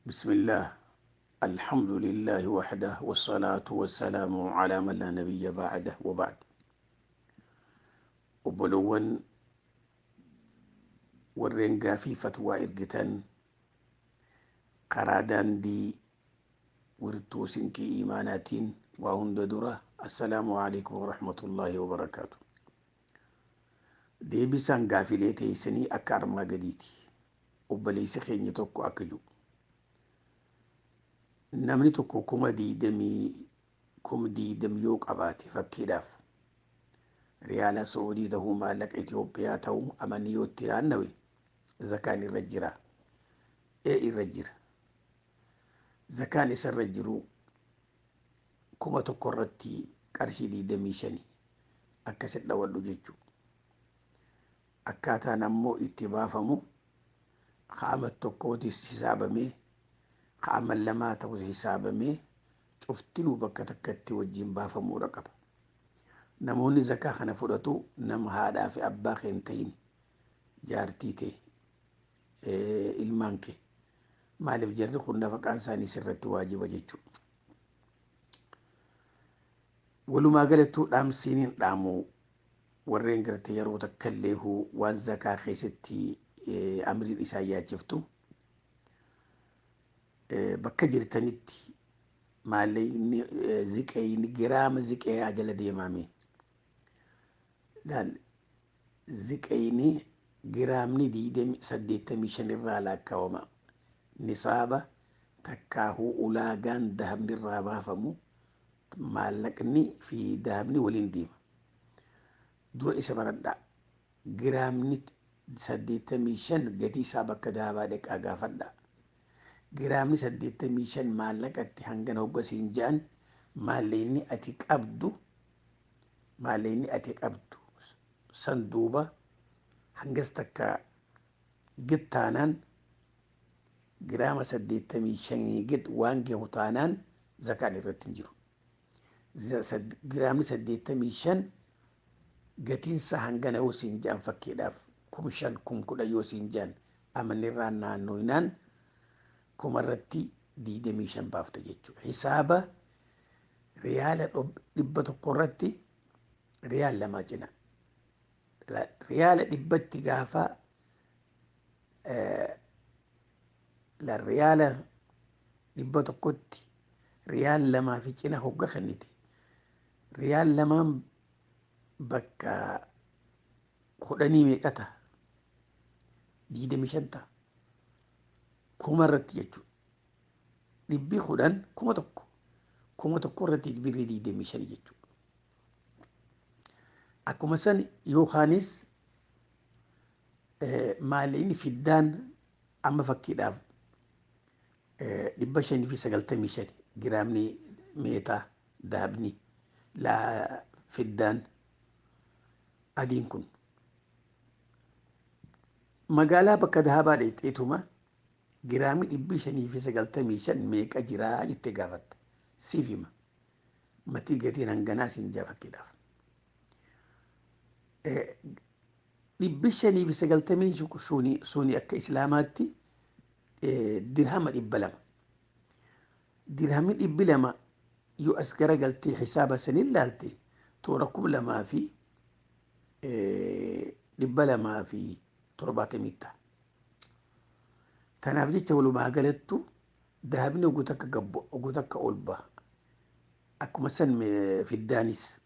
بسم الله، الحمد لله وحده، والصلاة والسلام على من لا نبي بعده، وبعد. Obboleewwan warreen gaafii fatwaa ergitan karaa daandii wirtuu sinqii imaanaatiin, waa hunda dura assalaamu alaikum warahmatullaahi wabarakaatu. Deebisaan gaafilee teessanii akka armaa gadiiti. Obboleessi keenya tokko akka jiru, namni tokko 20,000, 20,000 yoo qabaate, fakkiidhaaf riyaala Saudii ta'uu, maallaqa Itoophiyaa ta'uu, amanni yoo itti naannawe zakaan irra jira? Ee, irra jira. Zakaan isa irra jiru 1000 irratti qarshii 25 akkasit dhawadhu jechuu. Akkaataan ammoo itti baafamu qaama tokkootis hisaabamee, qaama lamaa ta'us hisaabamee, cuftinuu bakka takkatti wajjin baafamuudha qaba. Namoonni zakaa kana fudhatu nama haadhaa fi abbaa kee hin ta'in, jaartii ta'e, ilmaan kee. Maaliif? Jarri kun nafaqaan isaanii sirratti waajiba jechuudha. Walumaa galattuu dhaamsiin hin dhaamu warreen gartee yeroo takka illee waan zakaa keessatti amriin isaan yaachiftu, bakka jirtanitti maallaqni ziqeeyni giraama ziqeeyaa jala deemame. Laal, ziqeeyni giraamni 85 irraa lakkaawama. Nisaaba takkaahuu ulaagaan dahabni irraa baafamu maallaqni fi dahabni waliin deema. Dura isa baradhaa. Giraamni 85 gatii isaa bakka dahabaa dhaqaa gaafadhaa. Giraamni 85 maallaqatti hangana hoggasiin ja'an, maallaqni ati qabdu san duuba hangas takka gid taanaan, giraama 85 gid waan gahu taanaan zakaan irratti hin jiru. Giraamni 85 gatiinsa hangana yoo siin ja'an, fakkiidhaaf 5,000, 10,000 yoo siin ja'an, amanni irraa naannoinaan kumarratti 25 baafta jechuudha. Hisaaba riyaala 100 irratti riyaal lamaa cina. Riyaala dhibbatti gaafa riyaala 100tti riyaal lamaa fi cina hogga kennite, riyaal lamaan bakka kudhanii meeqa ta'a? 25 ta'a. Kuma irratti jechuudha. Dhibbi 10 1000. 1000 irratti birrii 25 jechuudha. Akkuma san yookaanis maallaqni fiddaan amma fakkiidhaaf 595 giraamni meetaa dahabni laa fiddaan adiin kun, magaalaa bakka dahabaa dheexeetuma giraamii 595 meeqa jiraa jettee gaafatta. Siif hima. Matii gatiin hanganaa siin jaa fakkiidhaaf. 590 suni akka islaamaatti dirhama 200. Dirhamni 200 yoo as garagaltee hisaaba sanin ilaalte, toora 2270 ta'a. Kanaaf jecha walumaa galattu dahabni oguu takka gabbu, oguu takka ol baha. Akkuma san fiddaanis.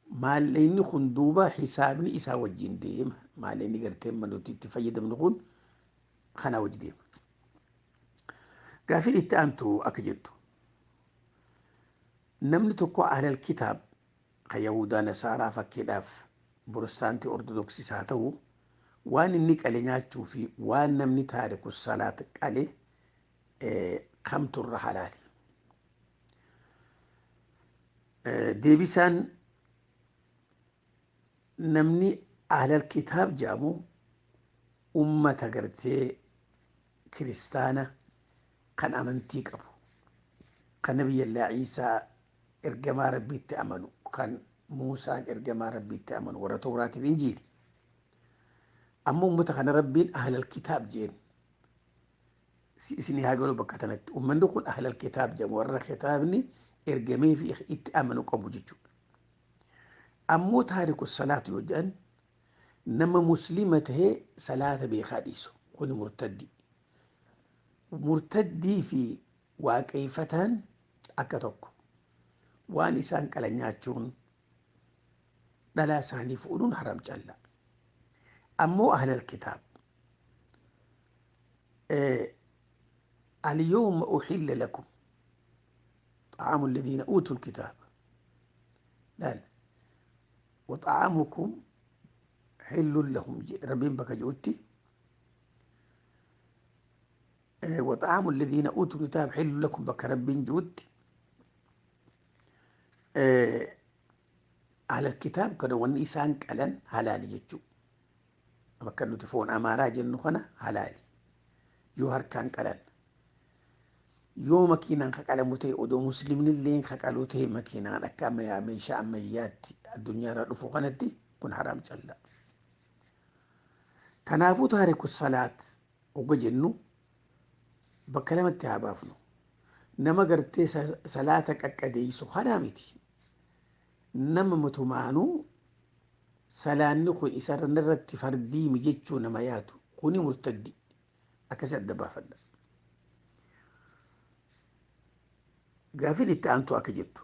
Maallaqni kun duuba hisaabni isaa wajjin deema. Maallaqni gartee nuti itti fayyadamnu kun kanaa wajji deema. Gaafiin itti aantu akka jettu, namni tokko ahlal kitaab kan Yahudaa, Nasaaraa, fakkiidhaaf Protestaantii, Ortodoksiis haa ta'u, waan inni qale nyaachuu fi waan namni taariku salaat qale kamtu irra halaali? Deebisaan, namni ahlal kitaab jedhamu ummata gartee kiristaana kan amantii qabu, kan Nabiyyallaa Iisaa ergamaa Rabbiitti amanu, kan Muusaan ergamaa Rabbiitti amanu, warra Tawraatiif Injiili. Amma ummata kana Rabbiin ahlal kitaab jeen. Isinii haa galu bakka tanatti. Uummanni kun ahlal kitaab jedhamu, warra kitaabni ergamee fi itti amanu qabu jechuudha. Ammoo taariku salaatu yoo jedhan, nama muslima tahee salaata beekaa dhiisu kuni murtaddii. Murtaddii fi waaqeeffataan akka tokko, waan isaan qalan nyaachuun, dhalaa isaanii fuudhuun haram calla. Ammoo ahlal kitaab اليوم أحل لكم طعام الذين أوتوا الكتاب لا لا وطعامكم حل لهم، ربين بك جوتي وطعام الذين أوتوا الكتاب حل لكم بك ربين جوتي. أهل الكتاب كانوا والنيسان كلن حلالي جتشو، bakka nuti foon amaaraa jennu kana halaali. Yoo harkaan qalan, yoo makiinaan kaqalamu ta'e, odoo muslimni illee kaqaluu ta'e makiinaan akka ammayyaa meeshaa ammayyaatti addunyaarra dhufu kanatti, kun haraam calla. Kanaafuu taariku salaat ogga jennu bakka lamatti haa baafnu. Nama gartee salaata qaqqadeessu kanaa miti. Nama matumaanuu salaanni kun isarra irratti fardiimi jechuu nama yaadu kuni murtaddi, akkasi adda baafadha. Gaafin itti aantu akka jettu,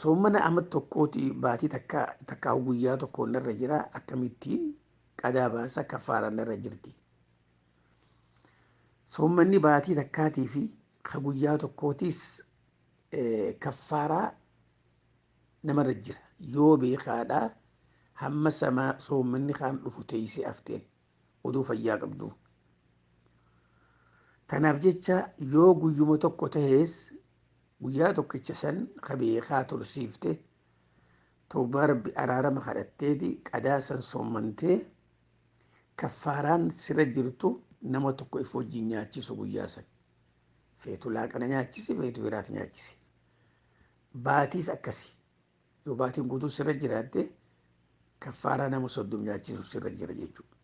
soommana amma tokkooti baatii takka takkaa guyyaa tokko narra jira, akkamittiin qadaa baasa, kafaara narra jirti? Soommanni baatii takkaatii fi ka guyyaa tokkootis kaffaaraa namarra jira. Yoo beekaadhaa hamma samaa soommanni kaan dhufu teessee hafteen oduu fayyaa qabdu. Tanaaf jecha yoo guyyuma tokko tahees, guyyaa tokkicha san ka beekaa tursiifte, tawbaa rabbi araarama kadhatteeti qadaa san soommantee, kaffaaraan sirra jirtu nama tokko if wajjin nyaachisu guyyaa san. Feetu laaqana nyaachisi, feetu biraati nyaachisi. Baatiis akkasi. Yoo baatiin guutuu sirra jiraatte, kaffaaraa nama 30 nyaachisu sirra jira jechuudha.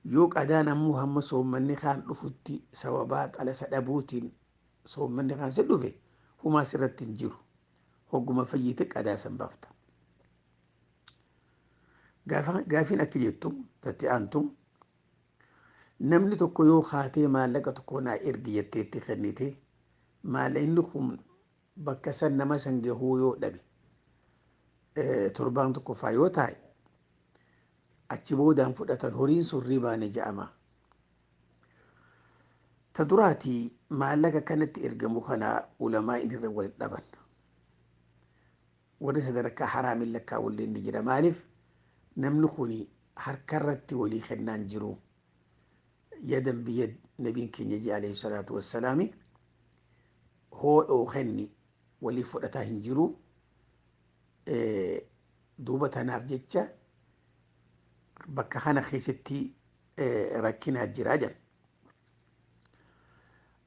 Yoo qadaan ammoo hamma soommanni kaan dhufutti sababaa xalasa dhabuutiin soommanni kaan si dhufe, humaa sirratti hin jiru. Hogguma fayyite qadaa san baafta. Gaafiin akka jettu tatti aantu, namni tokko yoo kaatee maallaqa tokko naa ergi jetteetti kennite, maallaqni kun bakka san nama san gahuu yoo dhabe, torbaan tokkoffaa yoo taa'e, achi boodaan fudhatan, horiin sun ribaane je'ama. Ta duraatii maallaqa kanatti ergamu kana ulamaa inni irra wal dhaban. Warri sadarkaa haraamin lakkaa'ullee ni jira. Maaliif namni kun harkarratti walii kennaan jiru. Yadan biyad nabiin keenya jee alayhi salaatu wassalaami hoodhoo kenni walii fudhataa hin jiru. Duuba tanaaf jecha bakka kana keessatti rakkinaa jiraa jira.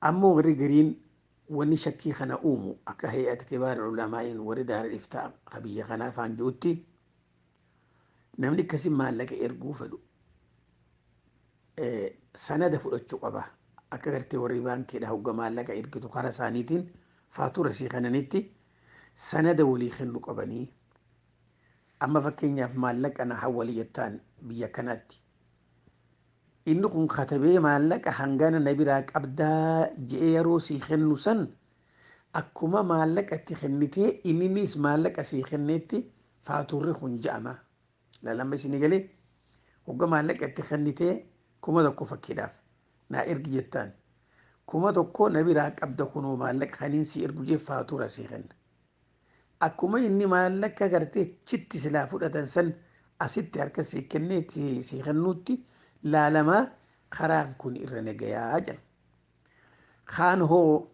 Ammoo warri gariin wanni shakkii kana uumu akka hay'ata kibaar ulamaa'iin warri daara iftaa biyya kanaa faan jirutti, namni akkasii maallaqa erguu fedhu sanada fudhachuu qaba. Akka gartee warri baankiidha hogga maallaqa ergitu karaa isaaniitiin faatura sii kananitti sanada walii kennu qabanii. Amma fakkeenyaaf maallaqa na hawwali jettaan biyya kanaatti. Inni kun katabee maallaqa hangana na biraa qabdaa je'ee yeroo sii kennu san, akkuma maallaqa itti kennitee inninis maallaqa sii kenneetti faaturri kun je'ama. Lalama isinii galee, hogga maallaqa itti kennitee 1000 fakkiidhaaf naa ergi jettaan, 1000 na biraa qabda, kunoo maallaqa kaniin sii ergu jee faatura sii kenna. Akkuma inni maallaqa gartee chitti silaa fudhatan san asitti harka sii kennee sii kennuutti laalamaa, karaan kun irra nagayaa jedha. Kaan hoo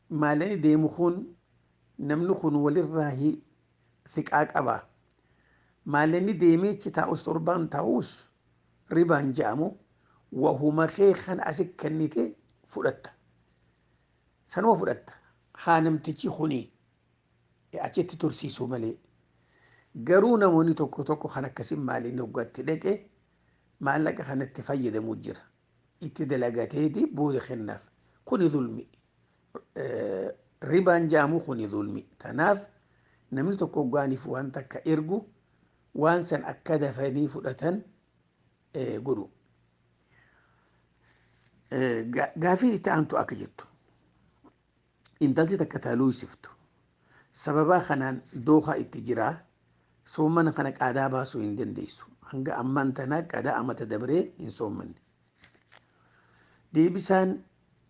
maallaqni deemu kun namni kun walirraa fiqaa qaba. Maallaqni deemee achi taa'us torbaan taa'us ribaan je'amu, wahuma kee kan asi kennite fudhatta. Sanuma fudhatta. Haa namtichi kuni achitti tursiisu malee. Garuu namoonni tokko tokko kan akkasii maaliin hoggaatti dhaqe maallaqa kanatti fayyadamuu jira. Itti dalagateeti booda kennaaf. Kuni zulmi. Ribaan jaamu kuni zulmi. Tanaaf namni tokko gaaniif waan takka ergu, waan san akka dafanii fudhatan godhu. Gaafiin itti aantu akka jettu, intalti takka taaluusiftu sababaa kanaan dookaa itti jiraa, soomana kana qaadaa baasuu hin dandeessu. Hanga ammaan tanaa qadaa amata dabree hin soommanne. Deebisaan,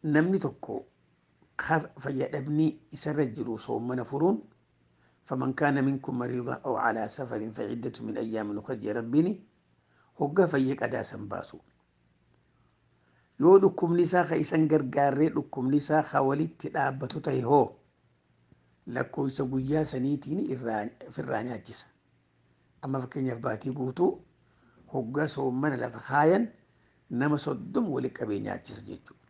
namni tokko fayyadhabni isarra jiru soomana furuun, فمن كان منكم مريضا أو على سفر فعدة من أيام أخر. Rabbiin hoggaa fayya qadaa san baasu. Yoo dhukkubni isaa ka isan gargaarree, dhukkubni isaa ka walitti dhaabbatu ta'e hoo, lakkoofsa guyyaa saniitiin ofirraa nyaachisa. Amma fakkeenyaaf baatii guutuu hoggaa soomana lafa kaayan nama 30 walitti qabee nyaachisa jechuudha.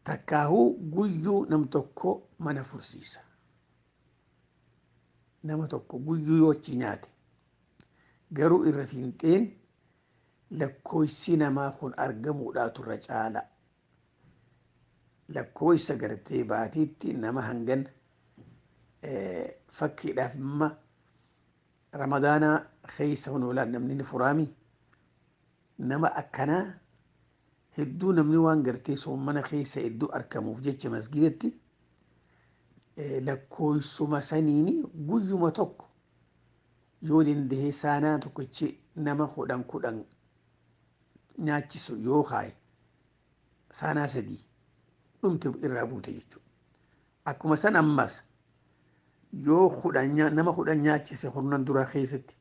Takkaahuu guyyuu nam tokko mana fursiisa. Nama tokko guyyuu yoo achi nyaate garuu irra fiinxeen lakkoofsi namaa kun argamuudhaatu irra caala. Lakkoofsa gartee baatiitti nama hangan, fakkiidhaaf amma Ramadaanaa keessa kun namni ni furaami. Nama akkanaa hedduu namni waan gartee soomana keessa hedduu argamuuf jecha masgidatti lakkoofsuma saniini guyyuma tokko yoo danda'e saanaa tokkichi nama 10 10 nyaachisu yoo kaaye, saanaa 3 dhumte irraa buute jechuudha. Akkuma san ammas yoo 10 nama 10 nyaachise kurnan duraa keessatti,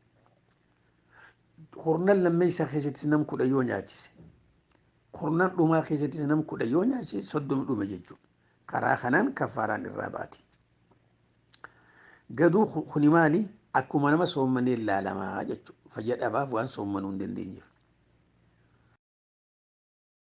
kurnan lammeessaa keessattis nam 10 yoo nyaachise, kurnan dhumaa keessattis nam 10 yoo nyaachise, 30 dhume jechuudha. Karaa kanaan kafaaraan irraa baati. Gaduu kuni maali? Akkuma nama soommanee ilaalamaa jechuudha. Fayya dhabaaf waan soommanuu hin dandeenyeef.